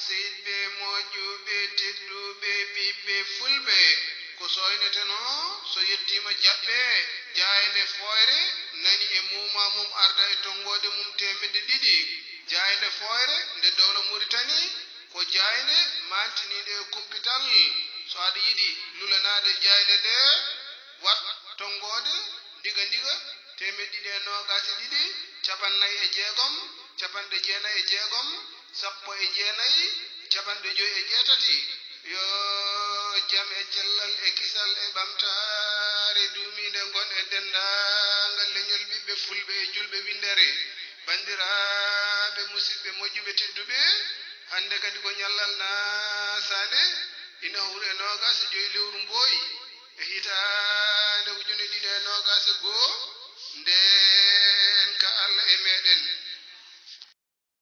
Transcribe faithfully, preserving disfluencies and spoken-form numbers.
Seyɗɓe moƴƴuɓe tedduɓe ɓiɓɓe fulɓe, ko sooynetenoo so yettiima jaɓɓe jaaynde fooyre nani e muuma mum arda e tonngoode mum teemedde ɗiɗi. Jaaynde fooyre nde dowla Muritani ko jaaynde maantiniinde e kumpital. So aɗa yiɗi lulanaade jaaynde nde, waɗ tonngoode ndiga ndiga teemedde ɗiɗi e noogaas e ɗiɗi, capannay e jeegom, capanɗe jeenay e jeegom, sappo e jeenay, capanɗe joy e jeetati. Yo jam e cellal e kisal e ɓamtaare duumiinde ngon e denndaangal leñol ɓiɓɓe fulɓe e julɓe winndere. Banndiraaɓe musidɓe moƴƴuɓe tedduɓe, hannde kadi ko ñallal naasaande ina hawri e noogaas e joy lewru mbooyi e hitaande ujune ɗiɗi e noogaas e goo, nde